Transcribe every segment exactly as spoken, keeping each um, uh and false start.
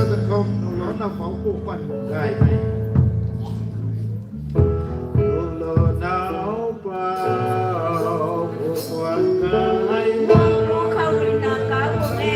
Kakhou nulouna pou pu pan gay mei. Nulouna pou pu pan gay mei. Khou rui na kau pu e.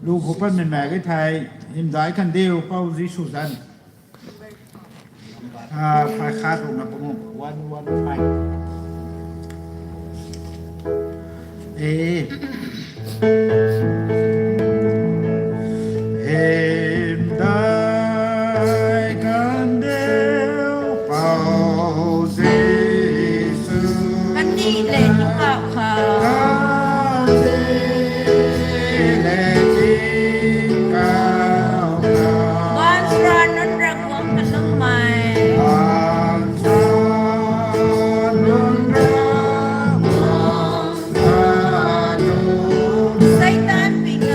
Lu khou patmei mak ge thei, hymdaih khandiu Pou Jisu zanc. Ah, phay khat rui na panguh, one one five. Eh. Hymdaih khandiu Pou Jisu. Kandih le tingkauh khou. Kandih le tingkauh khou. Baanchara nunc Ravguangc kalungmei. Baanchara nunc Ravguangc kalungmei. Seitaan ping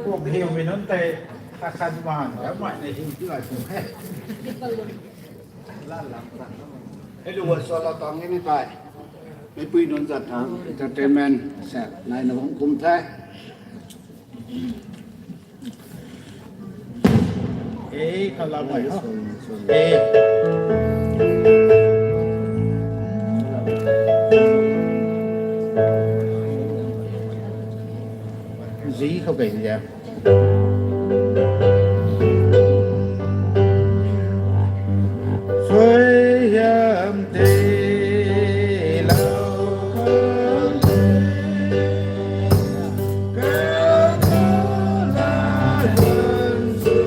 Kuk hiu mi nunc tei, khat khat maan, ramh mai na hiu ti lai kum he. Hello, wa sala tang ni tai. Meipui nunc zat thang entertainment sa nai na bam kum the. Eh, kala mai ho. Eh. Zi khou kei ya. Suaihiam te lau khang te, ka khou la lun su.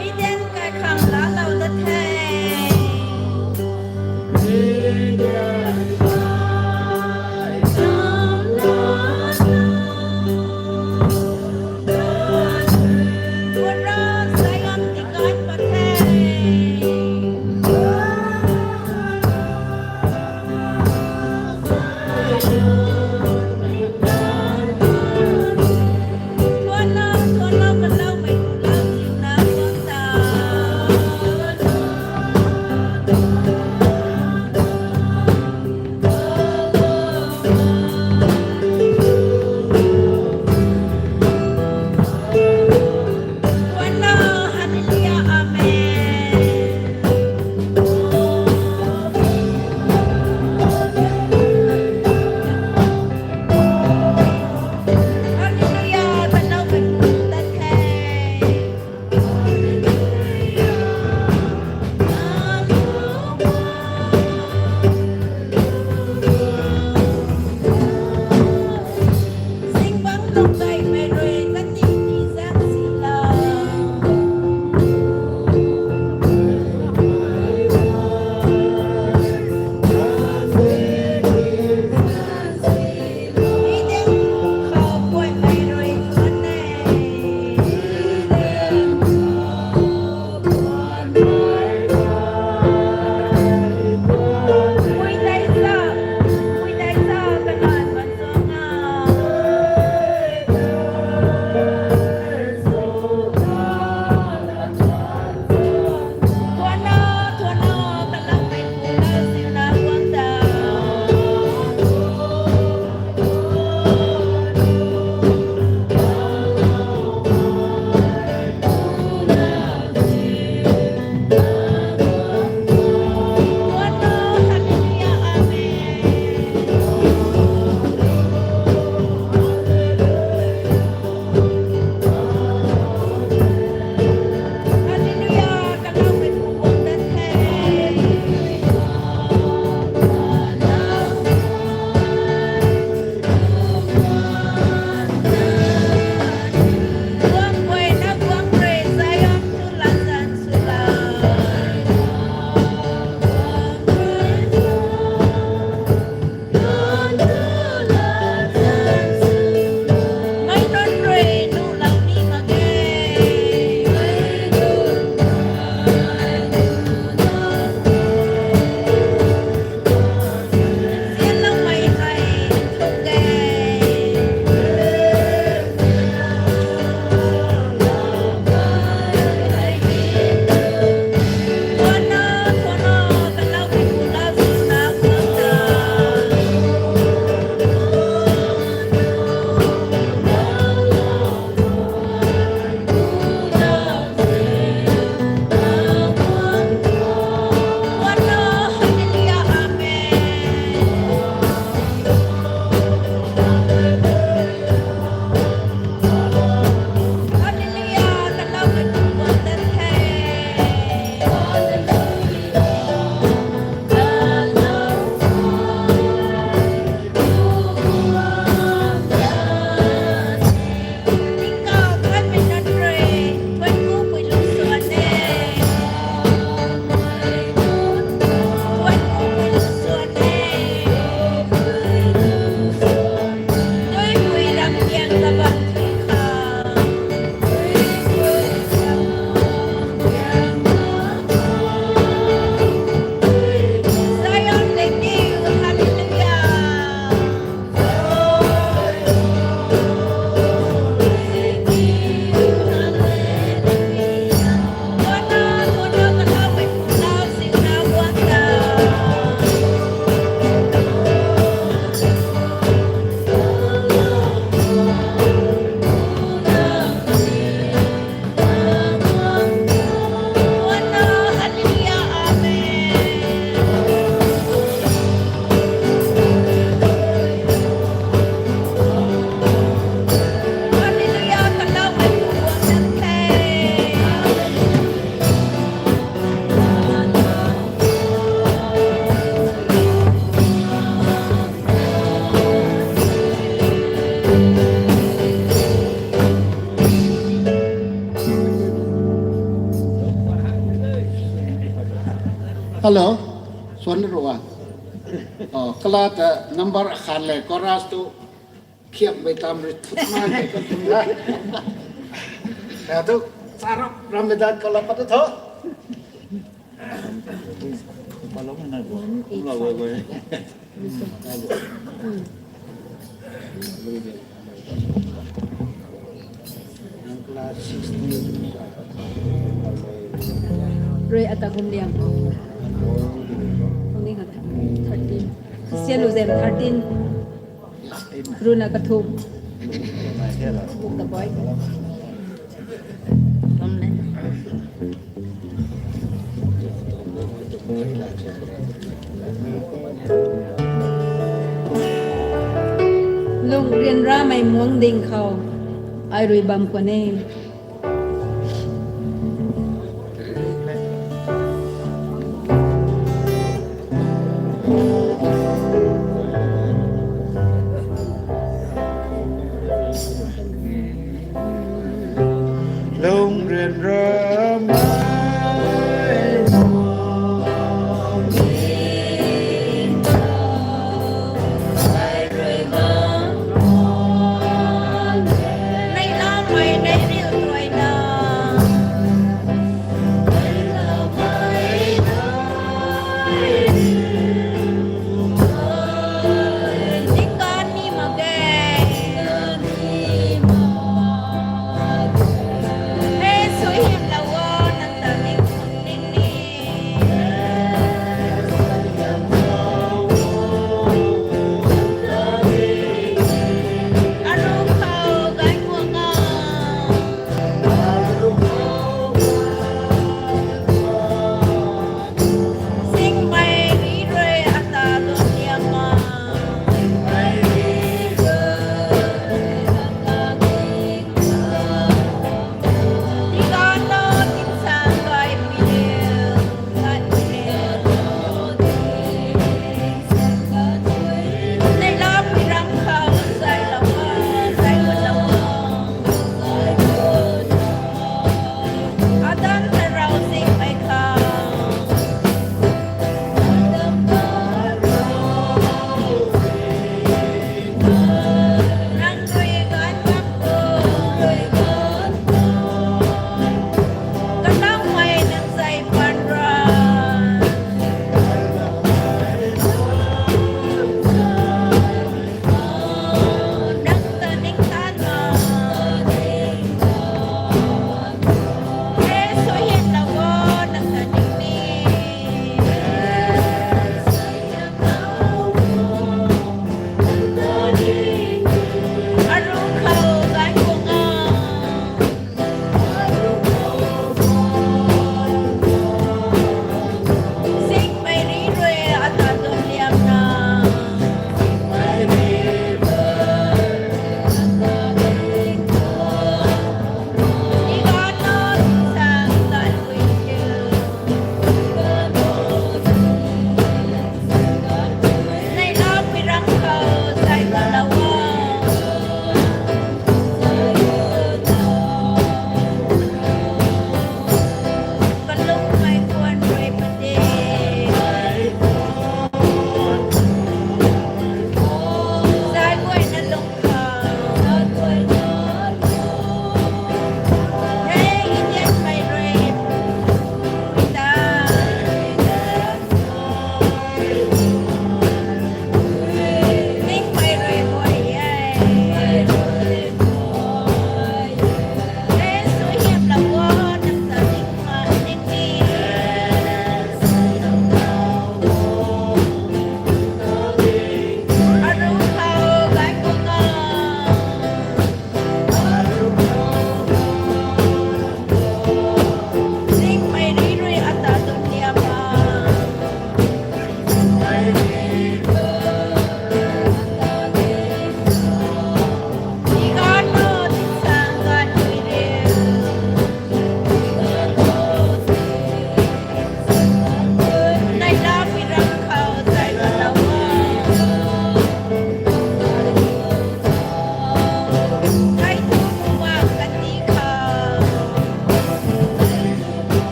Ei den kai khang la lou da the. Hello, suan rua. Oh, kala ta number akhat le chorus tu khiam bei tam ri thut man de kan thum la. Na tu sarap ram me dan kala pat tho. Rui ata kum liang. Only thirteen. Sian lu zem thirteen. Runa kathum. Buk ta boy. Bam le. Lung rian ramei muang ding khou ai rui bam khwan e. Lung rian ramei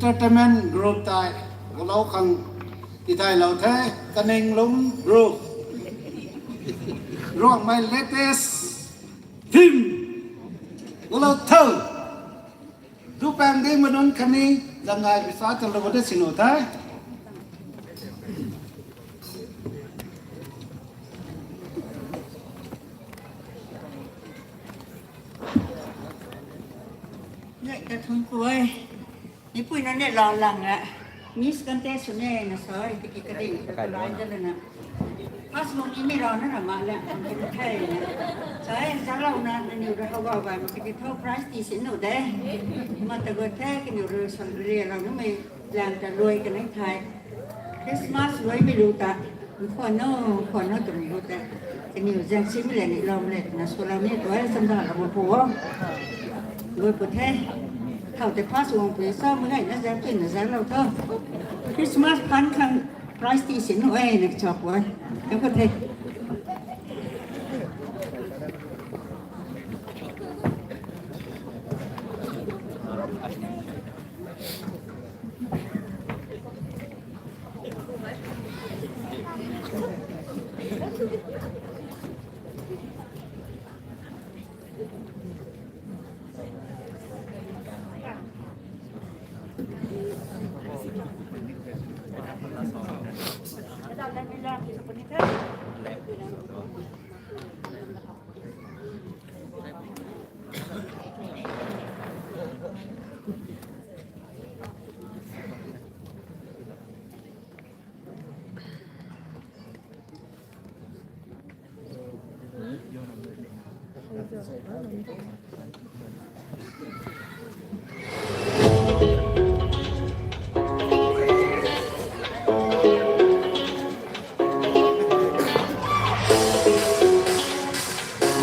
Entertainment group tei gulou khang tithaylou the, Kaninglum group. Ruangmei latest film gulou tho. Dupaeng di manun khatni zangai bisa talou da sinu the. Nai ta thun kuai. Ni pui na ne la lang a. Miss contest sw ne na sa, tiki kading ka lai da na. First mong ni mi rau na na ma le, ang kin thei na. Sa e, sa rau na, na niw rui how gau bai, ma tiki thau prize ti sin nu de. Ma ta got the, kaniw rui san ria rau nu mei, lang ta luai ka nai thai. Christmas luai mi lu ta, khwan no, khwan no tum lu ta. Kaniw zang sim le ni lou le, na sw lou ni, tuai sam da lou pu o. Luai pu the. Thau te first wang pu sa, ma ngai na zang tui na zang lou tho. Christmas fun khang prize ti sin nu e, na chok o. Thank you the.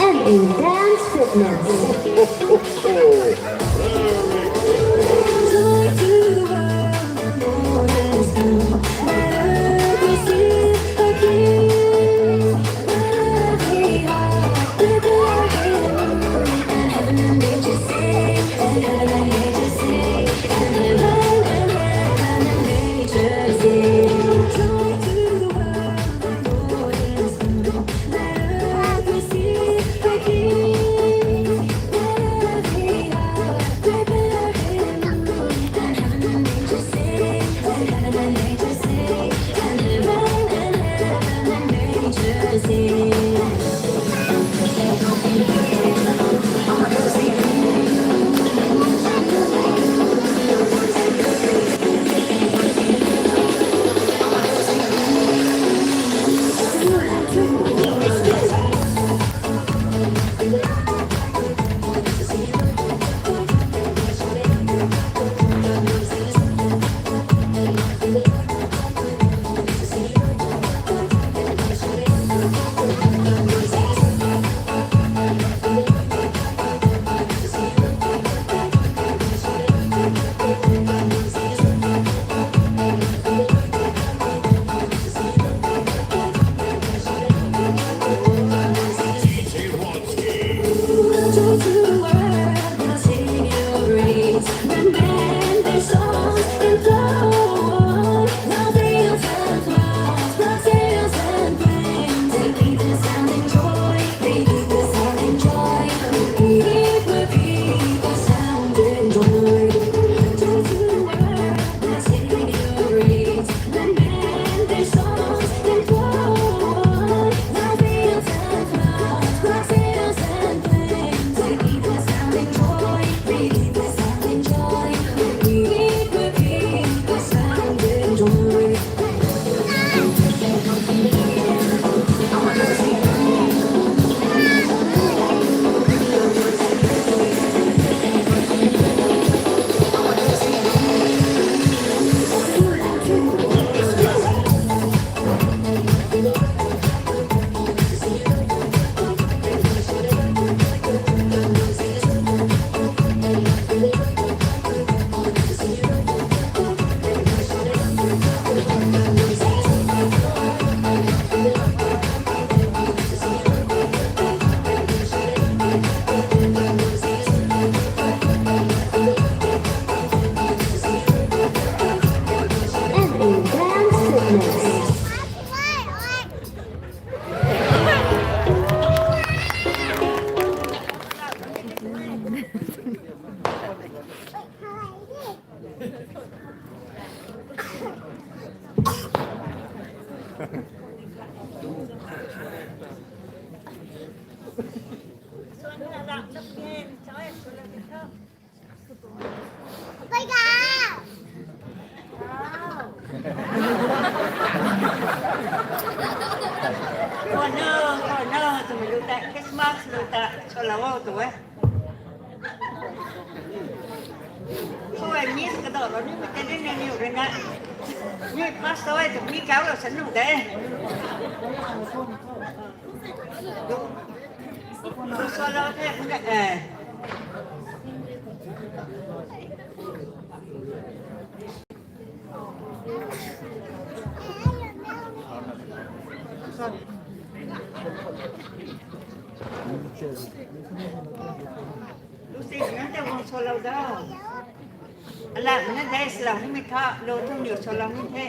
And in dance fitness. Kono, kono, tumei lu ta Christmas lu ta salou o tu e. Koi miss kadau lou ni mei tei ni ni rui na. Ni pastor e tu ni kau lou san nu de. Salou the, eh. Lucy, nang te wang salou da. Ala, nang dai salou ni mi tha, lou thum niw salou ni the.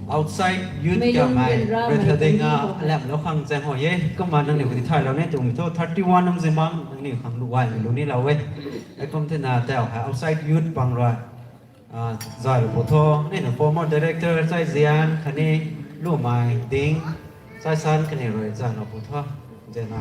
Outside youth kamei Rui Thading a alamlou khang zaeng ho e. Kumna nangniw khou ti thaylou ni twmei thu thirty one nungc zimang nangniw khang luaymei lu ni lou e. Heikum thena tau hei outside youth pang rui zaylou pu tho. Nina former director Chaizian khatni Lumei Ding, Chaisan khatni rui zaylou pu tho. Zena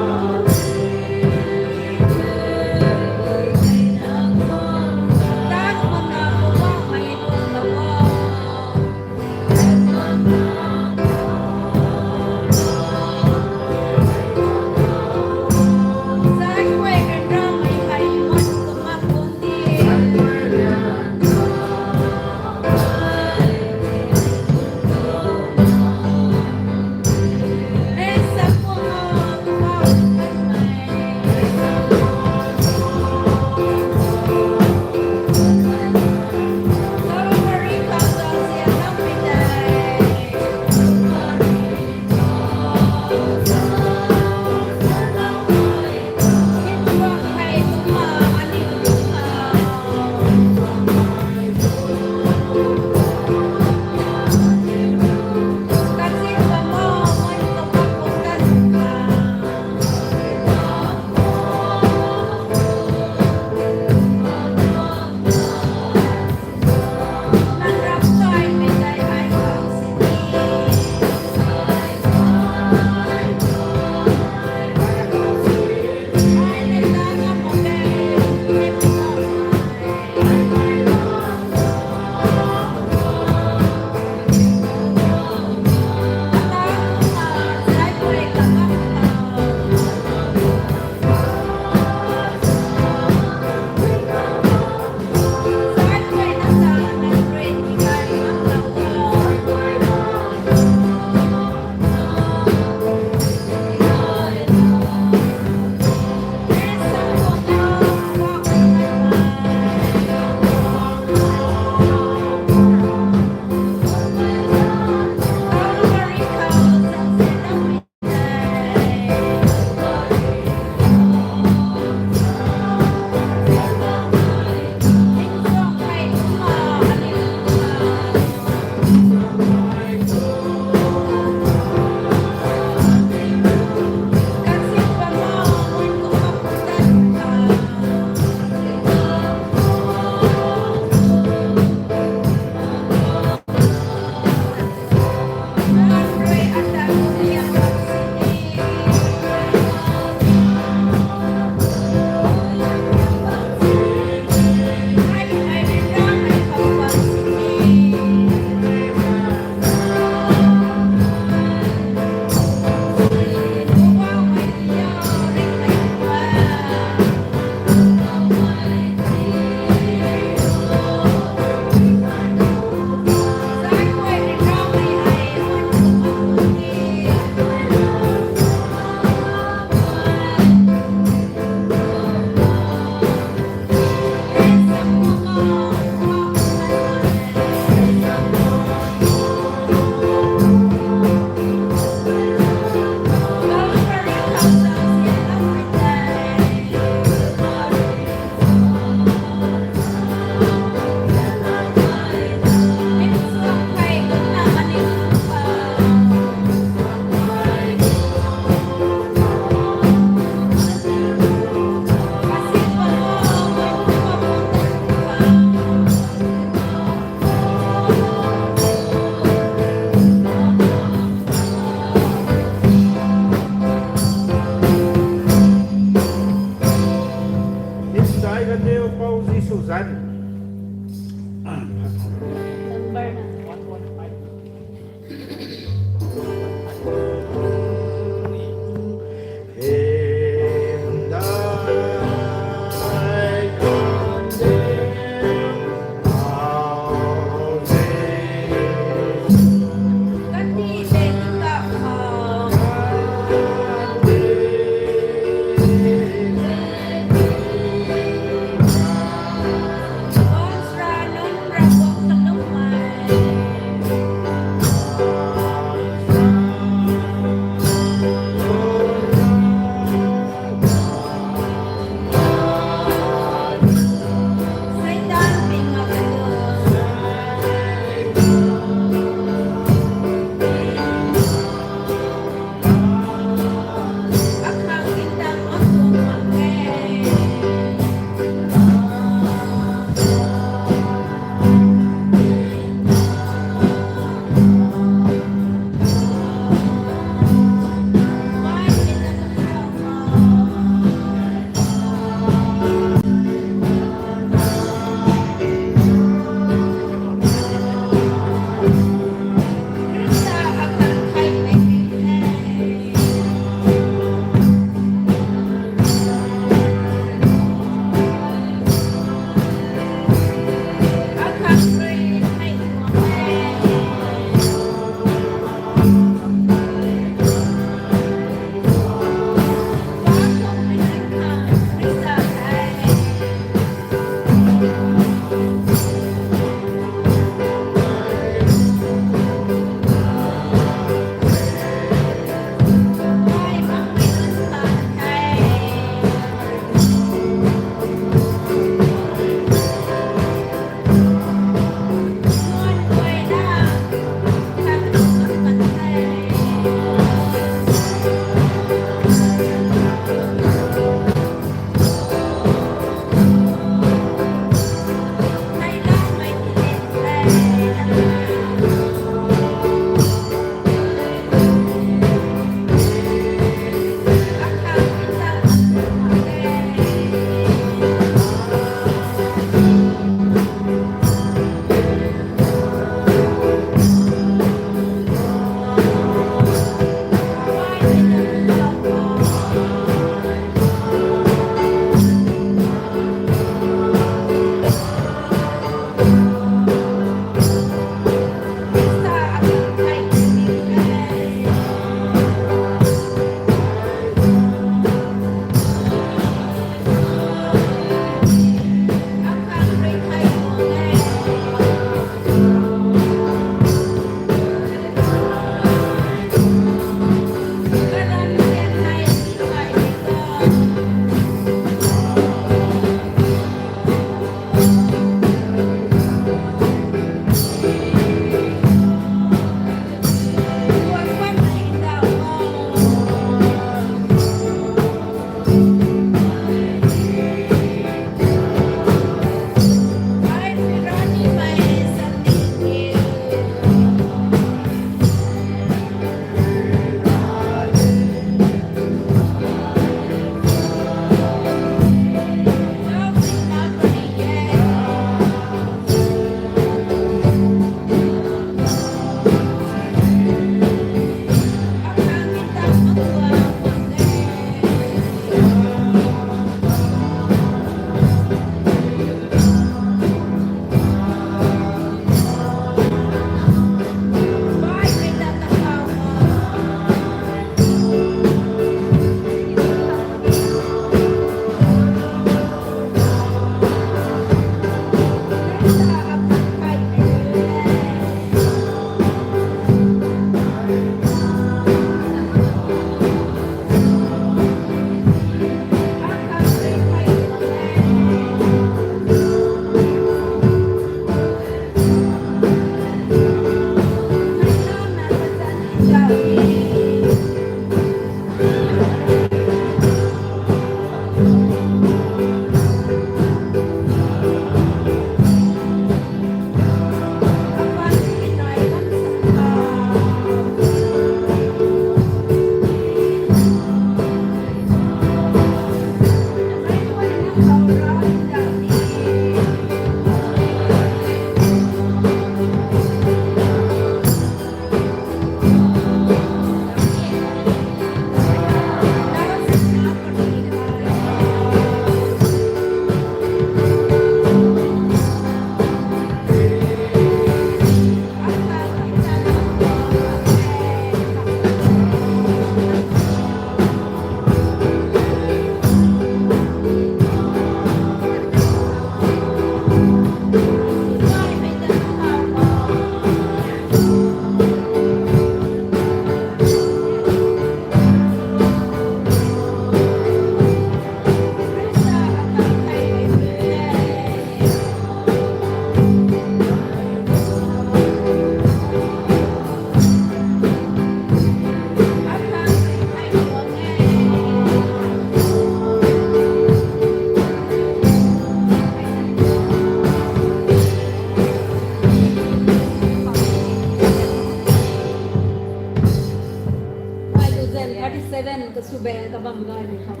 Seven kasubel kabam gay ni khou.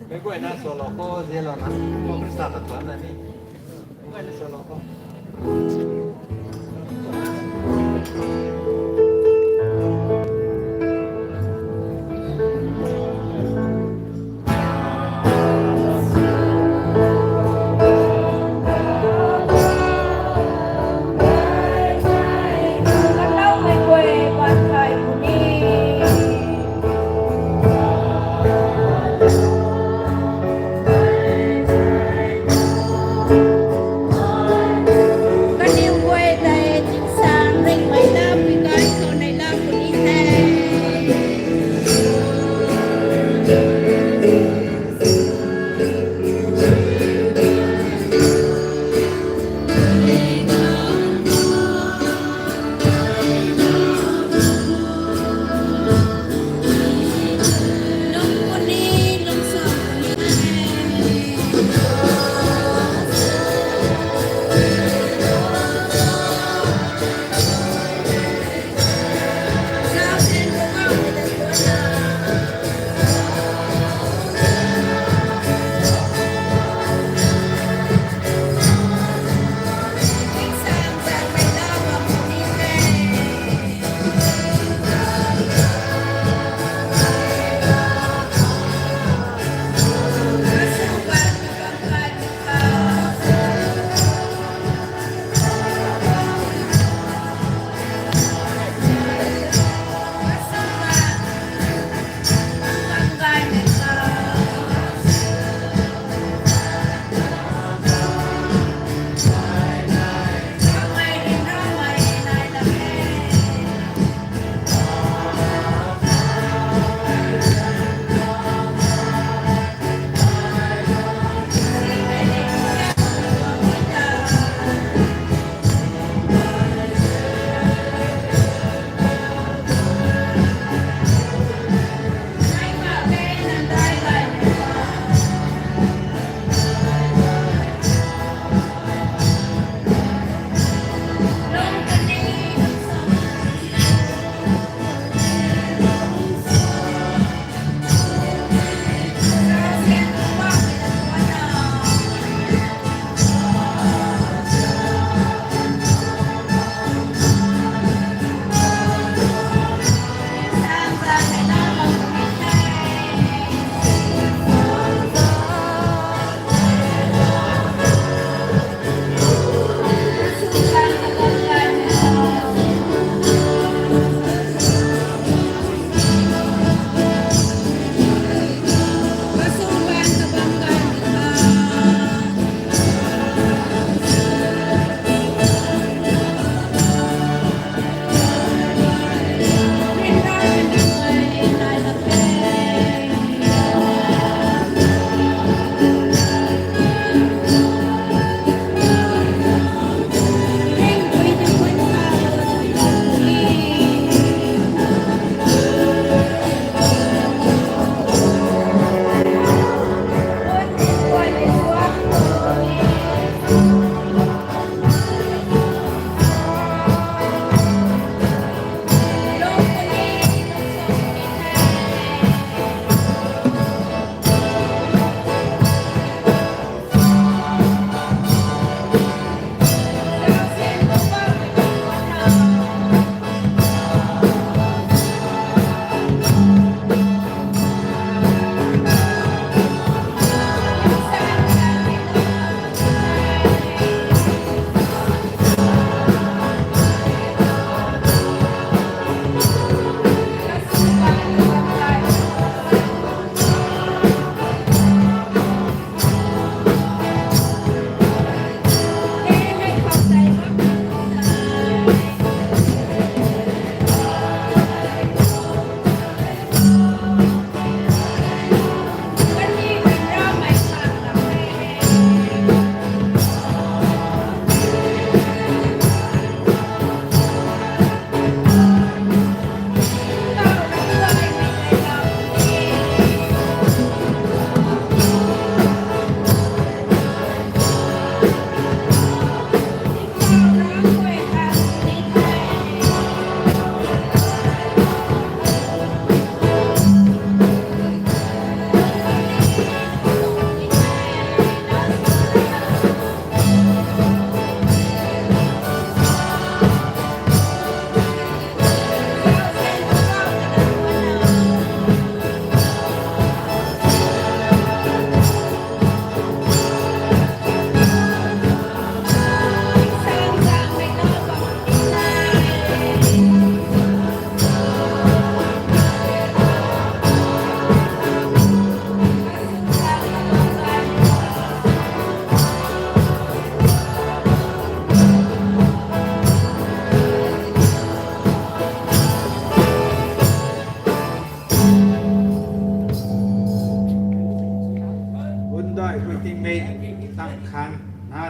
Meic guayna solo khou zelo na, khou Khrista ta tuan na ni. Meic guayna solo khou.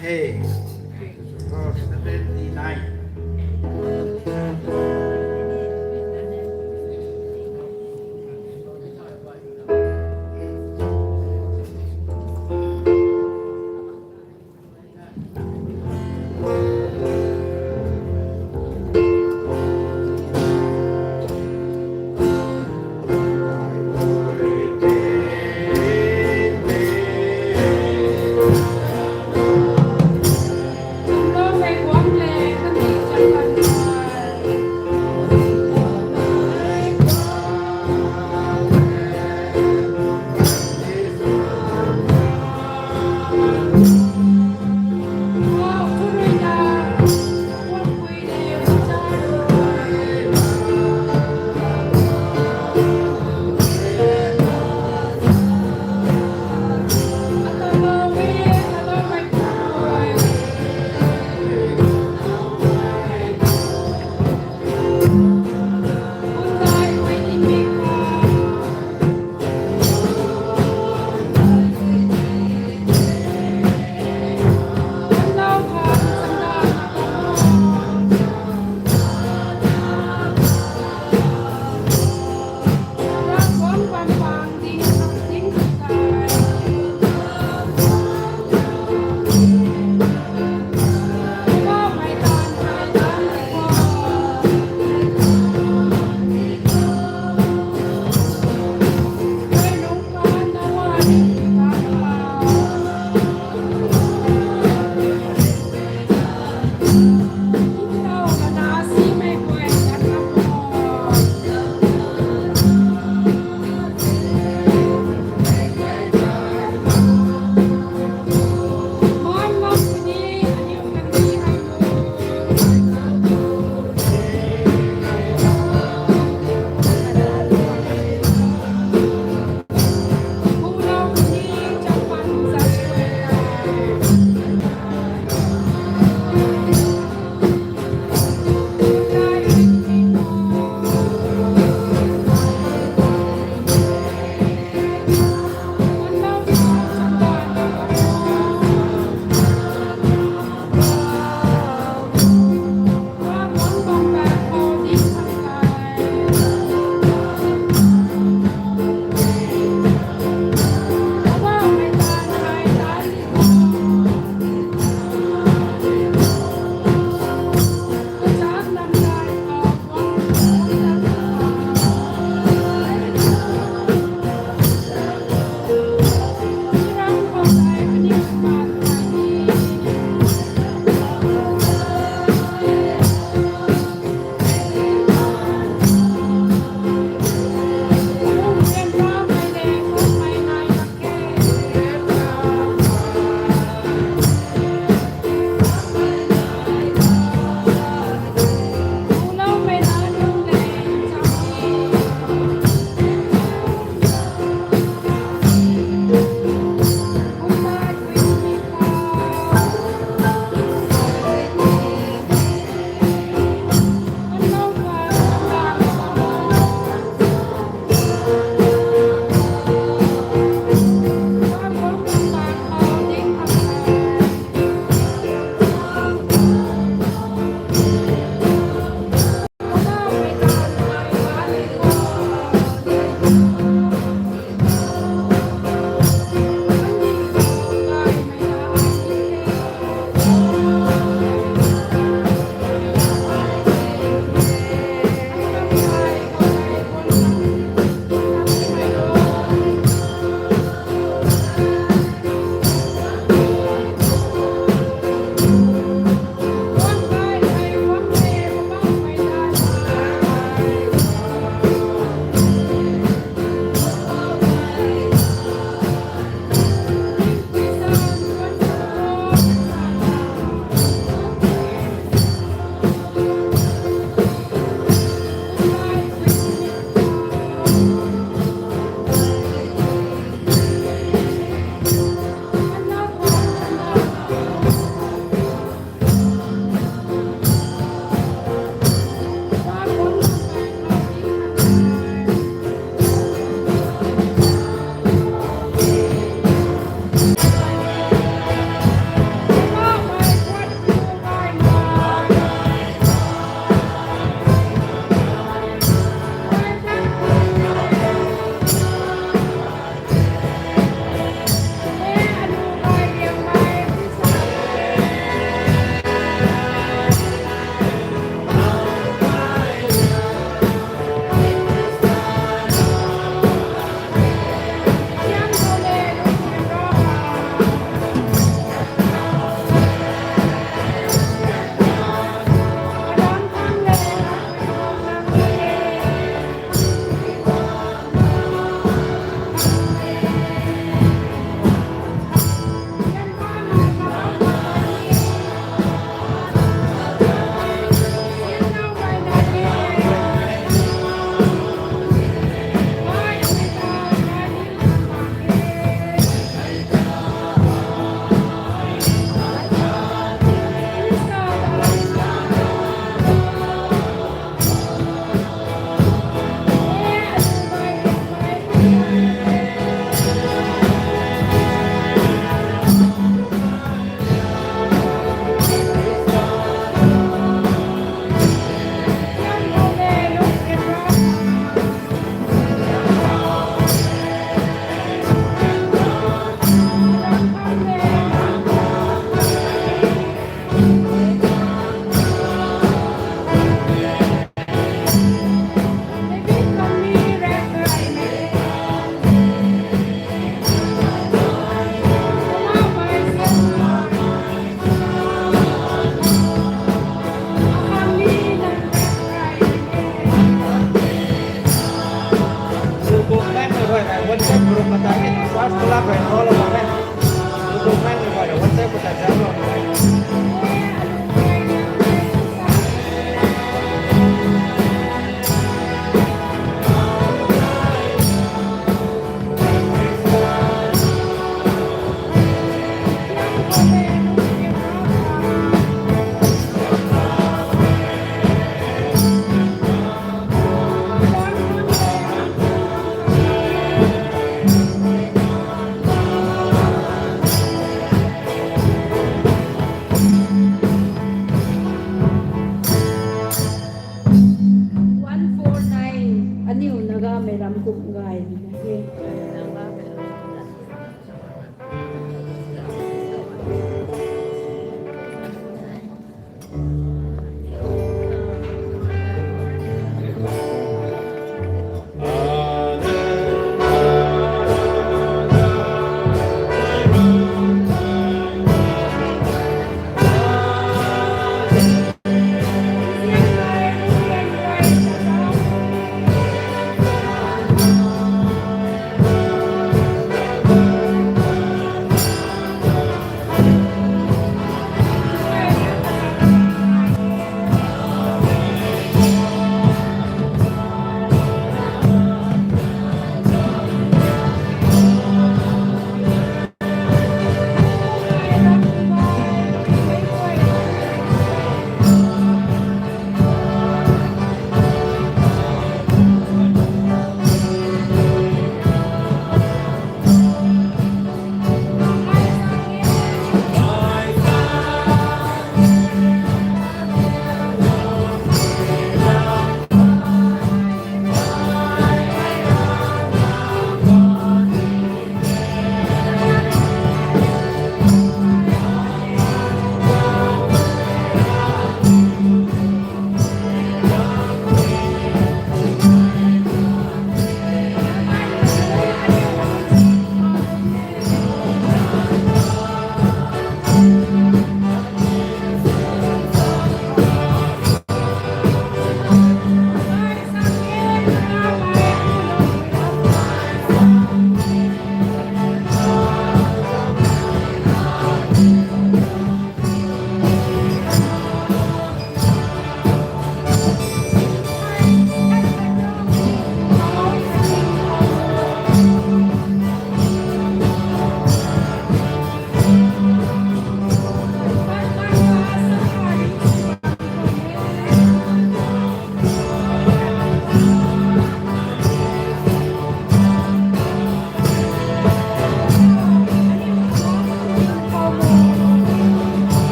Hey, seventy-nine.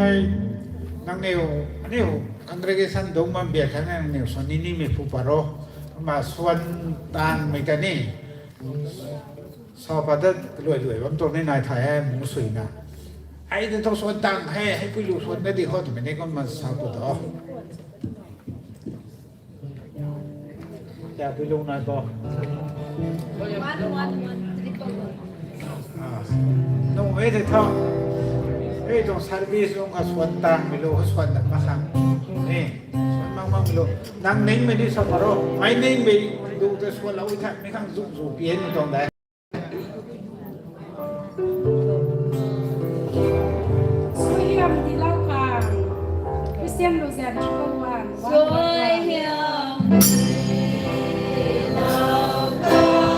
Nangniw, aniu congregation dungc bam biak khat nangniw swan ni nimei phu paro, kumna swan tangmei ta ni sa pat ta luai luai bam tuang ni nai thay e, mu suina. Hei ta thu swan tang the, hei pui lu swan na di khou twmei ni kumna sa pat ta. Tabui lung nai bo. Nung e tei tho. E tuang service lung kha swan tangmei lu, kha swan dat mak khang. E, swan mak mak lu. Nang ningmei ni sa paro. Mei ningmei lu ta swanlou e tha, mi khang zu zu pian mei tuang de. Suaihiam tiilou khang, Christian Luzian Triple One. Suaihiam tiilou khang.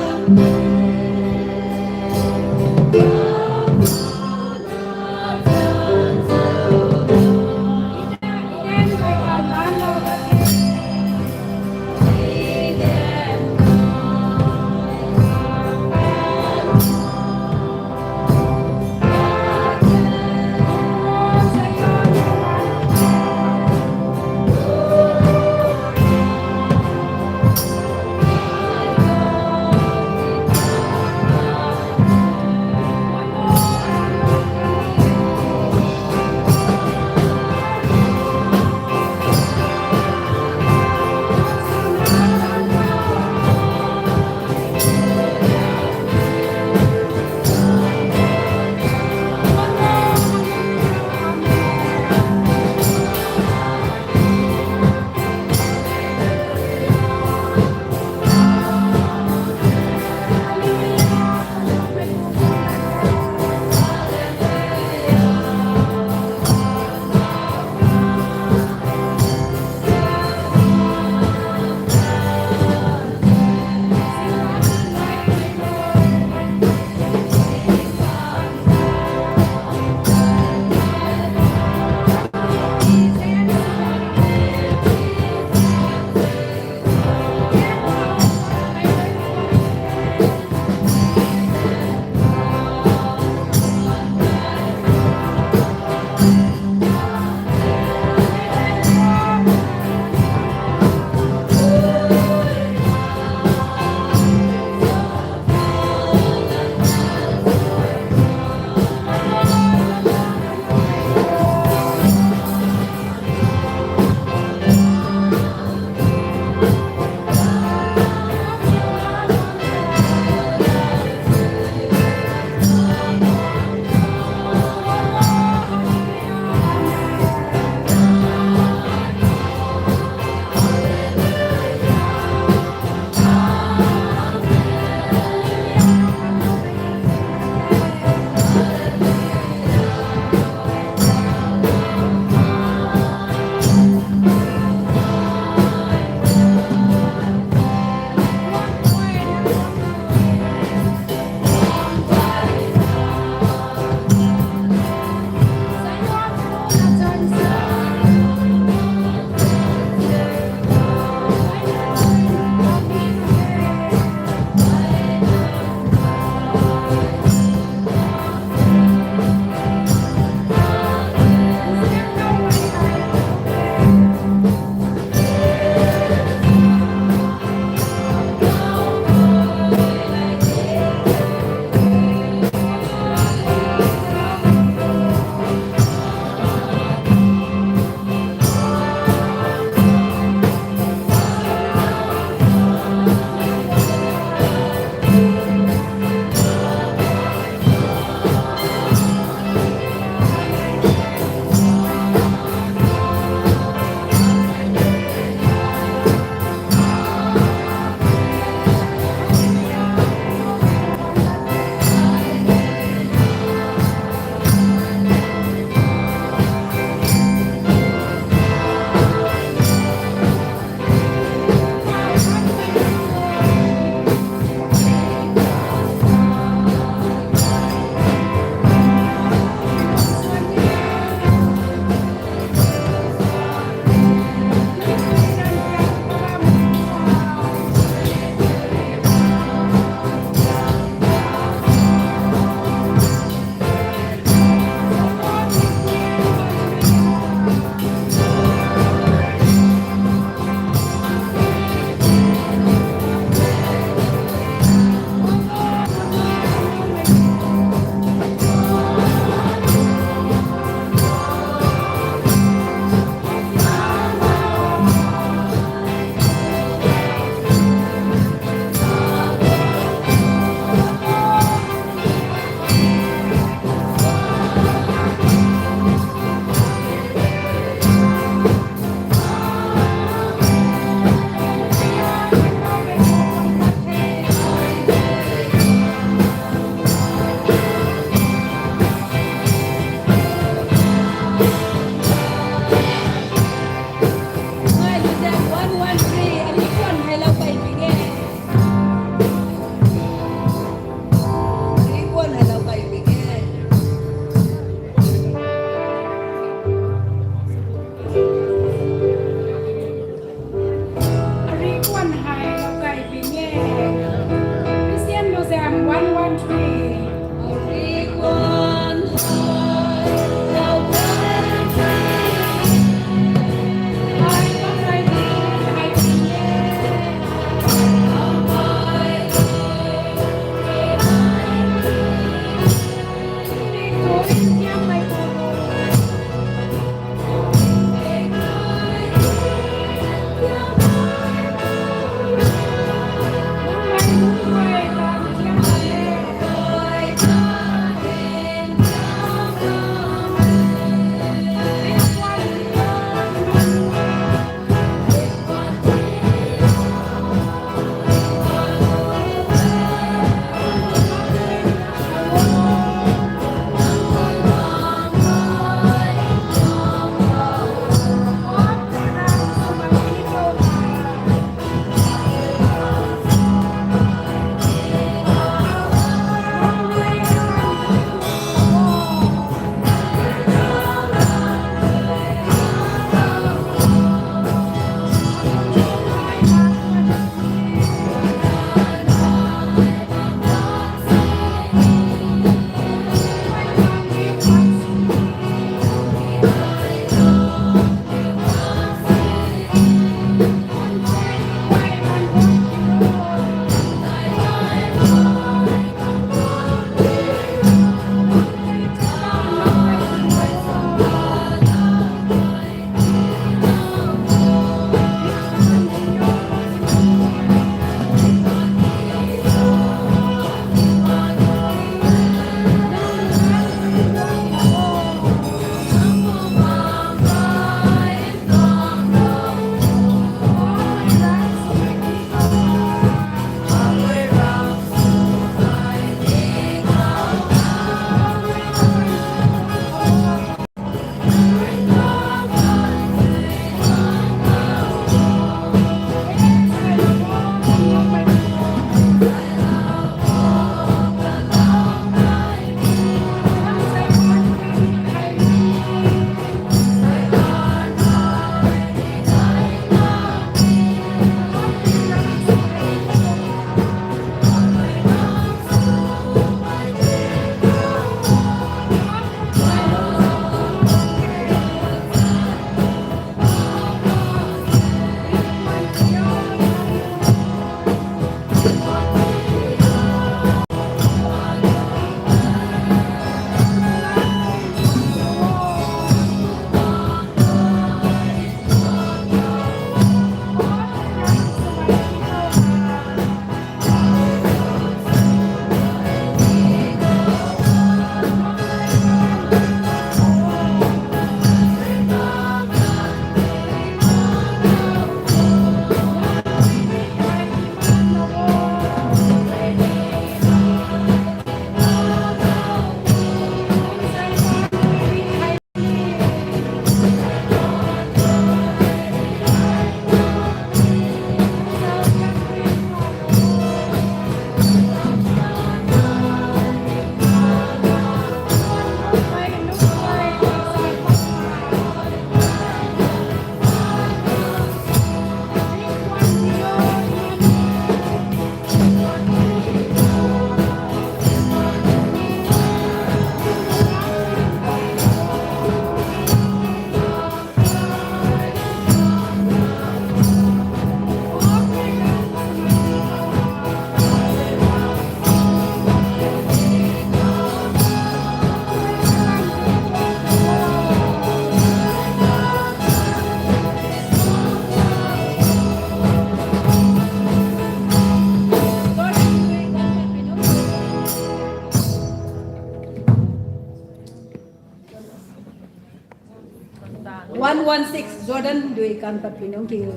One one six, Jordan dui kan pat pui nung kiu.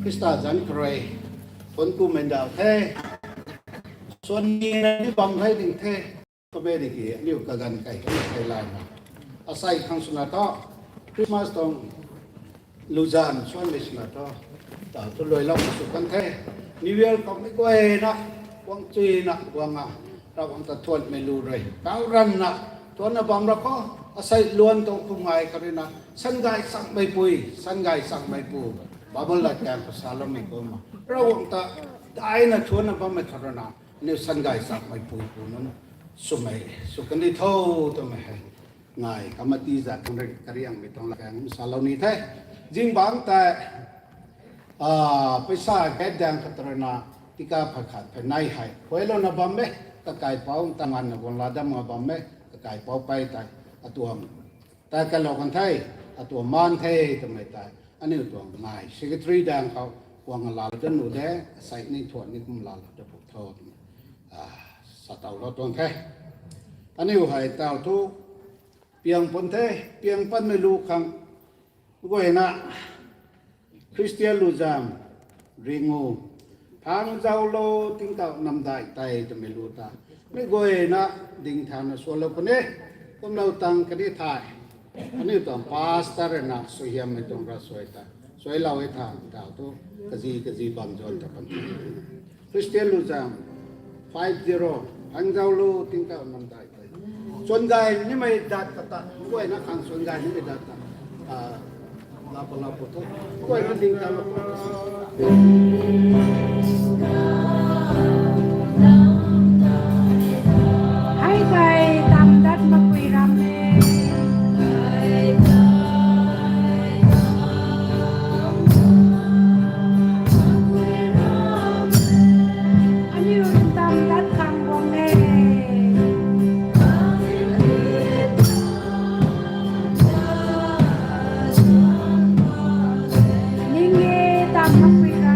Khrista zanc khou rui thuanc kumei ndauh the. Suan ni na ni bam hei ding the. Kumna di ki aniu kaganv kai kan thei lana, asei khang swna thu, Christmas tuang luzan suanmei swna thu, ta thu luailou sw kan the. New Year khou mei guayna, guang chuina guang a, Ravguangc ta thuanmei lu rui kau ranna thuanna bam ra khou, asei luan tuang kum ngai kha ruina, sangay chakmeipui, sangay chakmeipu, Bible lat kan khou saloumei kumna, Ravguangc ta daina thuanna bammei kha ruina, aniu sangay chakmeipui pu nunc swmei sw kan di tho twmei hei, ngai kamati zat khang rui kariangmei tuang lat kan salou ni the. Zingbangc tei, a, paisa gat daeng khat ruina, tika phay khat phey nei hei khuailouna bam e, kakaipouc ta nganvna guang la dam nga bam e, kakaipouc pei tei, atuang tei kalou kan the, atuang maan the twmei tei, aniu tuang ngai secretary daeng khou guang laalou dat nu de, asei ni thuan ni kum laalou dat pw tho twmei, a, sa tawlou tuang the. Aniu hei taw thu piang pun the, piang panmei lu khang, guayna, Christian luzan, ringu, phang zauclou tingkauh namdai tei twmei lu ta, mei guayna ding thangna sualou puni, kumlou tang kani thei, aniu tuang pastor ruina suaihiammei tuang ravsuai ta suailou e thangc taw thu, kazi kazi bam zan ta pan Christian luzan, five zero, phang zauclou tingkauh namdai tei. Chuan gay nimei dat kata, guayna khang chuan gay nimei dat ta, a, lapu lapu thu, guayna ding ta lapu. Hei tei tam dat makpui ram e. Aniu tam dat khang guang e. Ning e tam makpui ram.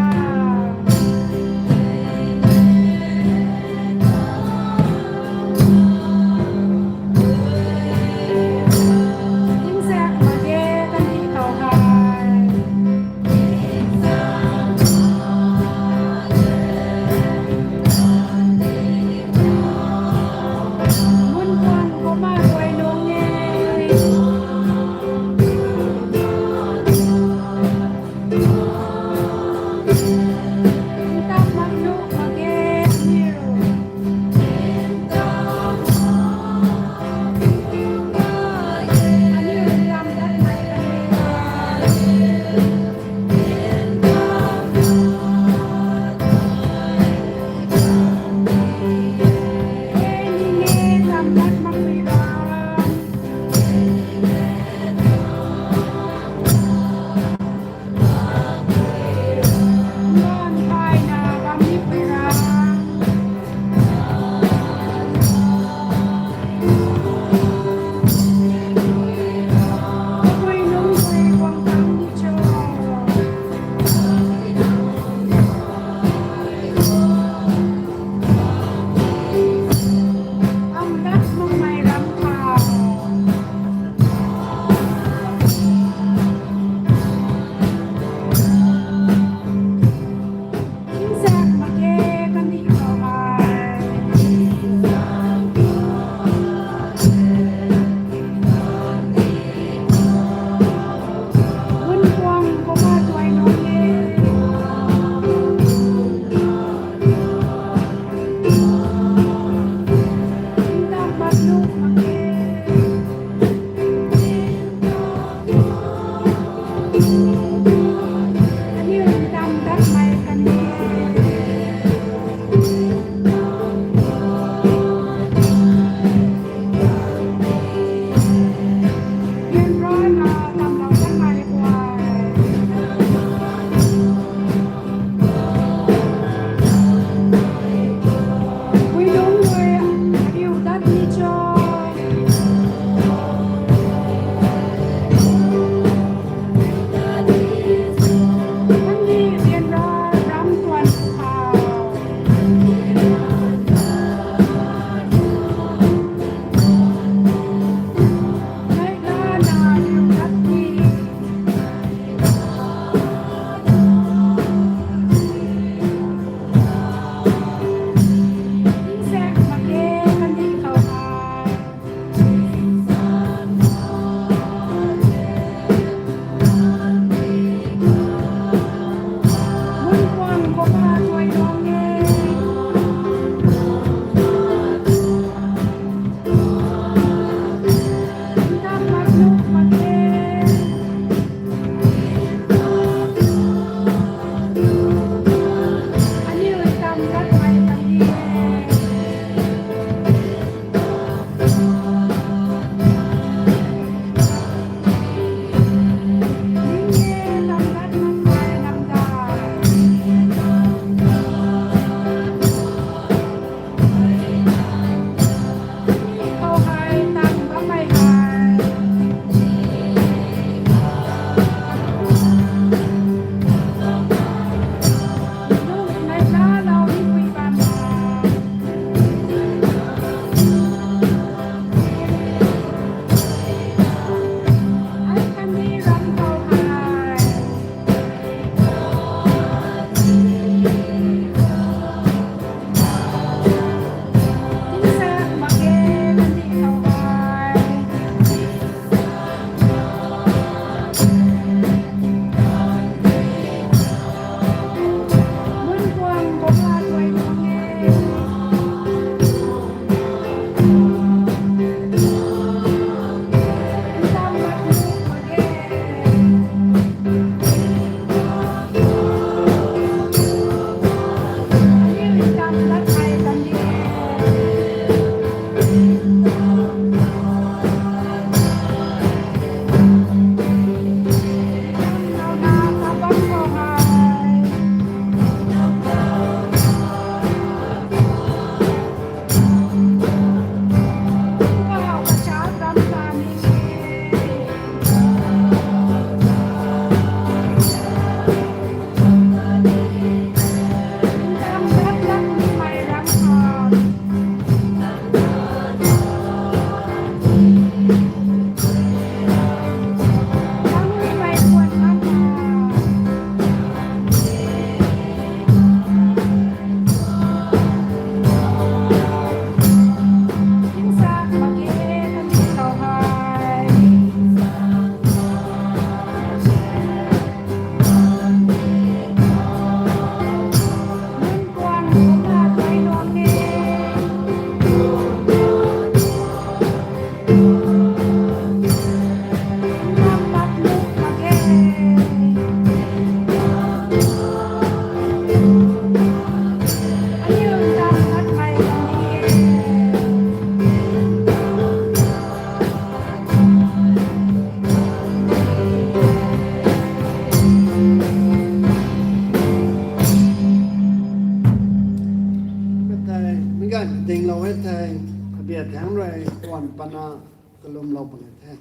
Dinglou e the, abia thang rui kuan pana kalumlou puni the.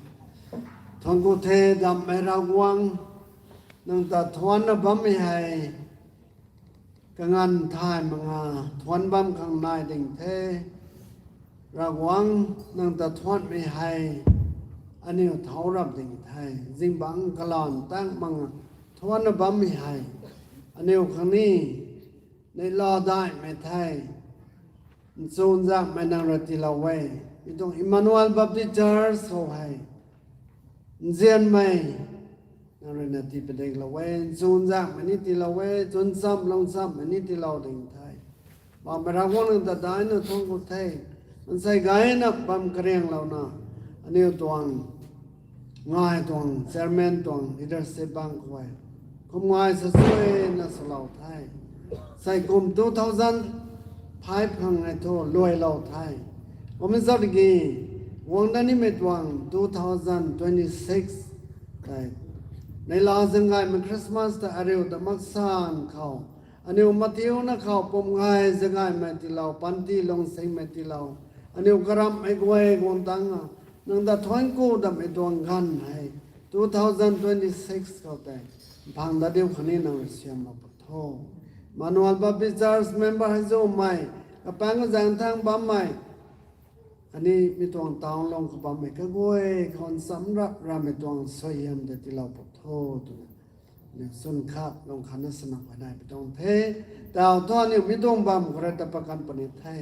Thuanc ku the, dammei Ravguangc, nang ta thuanna bammei hei, kanganv thay manga thuanc bam khang nai ding the. Ravguangc, nang ta thuanmei hei, aniu thau rap ding the. Zingbangc kalan tang manga thuanna bammei hei, aniu khang ni, neihla daihmei the. Nchunzakmei nang rui tiilou e. Mi tuang Emmanuel Baptist Church khou hei, nzianmei nang rui na tii padiklou e. Nchunzakmei ni tiilou e, chwn cham lung chammei ni tiilou ding the. Bammei Ravguangc, nang ta daihna thuanc ku the. Mansei gayna bam karianglouna, aniu tuang ngai tuang chairman tuang leadership bang khou e, kum ngai sa suina swlou the. Sei kum two thousand five khang e thu luailou the. Kum zat ki, guangna nimei tuang two thousand twenty-six tei, neihla zaeng gaymei Christmas ta ariu ta maksan khou, aniu mathiuna khou pum ngai zaeng gaymei tiilou, panty lungsingmei tiilou, aniu karamhmei guay guang tang a, nang ta thuanc ku dammei tuang ganv hei, two thousand twenty-six khou tei, phang dat diu khatni nang rui siamlou pat tho. Emmanuel Baptist Church member hei zumei, kapang kazaeng thang bammei, khatni mi tuang town lung khou bammei kaguay khou ncham rap rammei tuang suaihiam ta tiilou pat tho twna, aniu chwn khat lung khatna sana khou nai pi tuang the. Tau thu aniu mi tuang bam khou rui ta pakan puni the.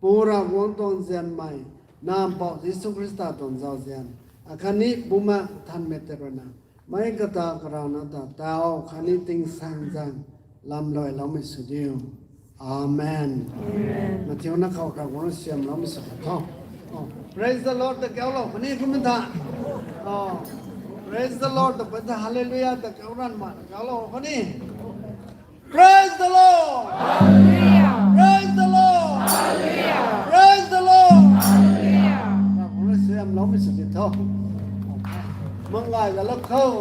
Pu Ravguangc tuang nzianmei, Nac Mpouh Jisu Khrista tuang zauzian, akhatni Bumaengh Nthanmei tei rui na, meic kata karana ta tau khatni tingsaengzaeng lamluailoumei sw diu. Amen. Mathiuna khou Ravguangc siamloumei sw tho. Praise the Lord ta kaulou khatni kum tha. Praise the Lord ta pat tha, Hallelujah ta kau ranv ma kaulou khatni. Praise the Lord! Praise the Lord! Praise the Lord! Ravguangc rui siamloumei sw tho. Manggay galou khou.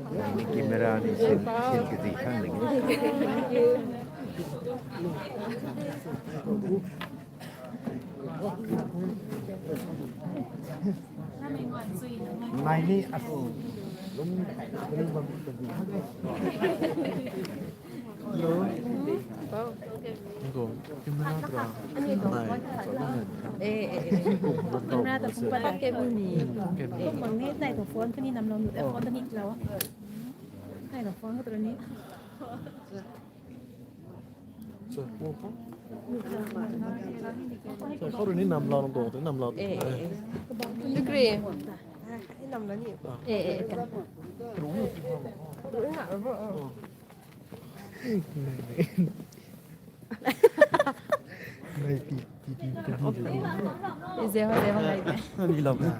Nangni camera ni sin, sin kati khang ni. Nai ni atu lum kai lum bam kati. Hello. Nai, eh, eh, eh. Camera ta phone pat ke bu ni. Eh, phone ni nai to phone kani nam lo nu, eh, phone kani lo. Nai to phone ko ni. Khou rui ni nam lo, nam to, nam lo. Eh, eh, eh. Degree. Ni nam lo ni. Eh, eh, eh. Nai pi, pi, pi, pi, pi, pi. Izay ho, izay ho, nai pi. Ni lam na.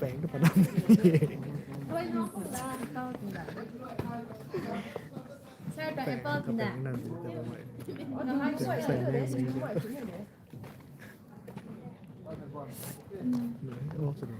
Peng tu panam. Sir, ta apple na. Peng na. Sai ne, sai ne. Oh, sorry.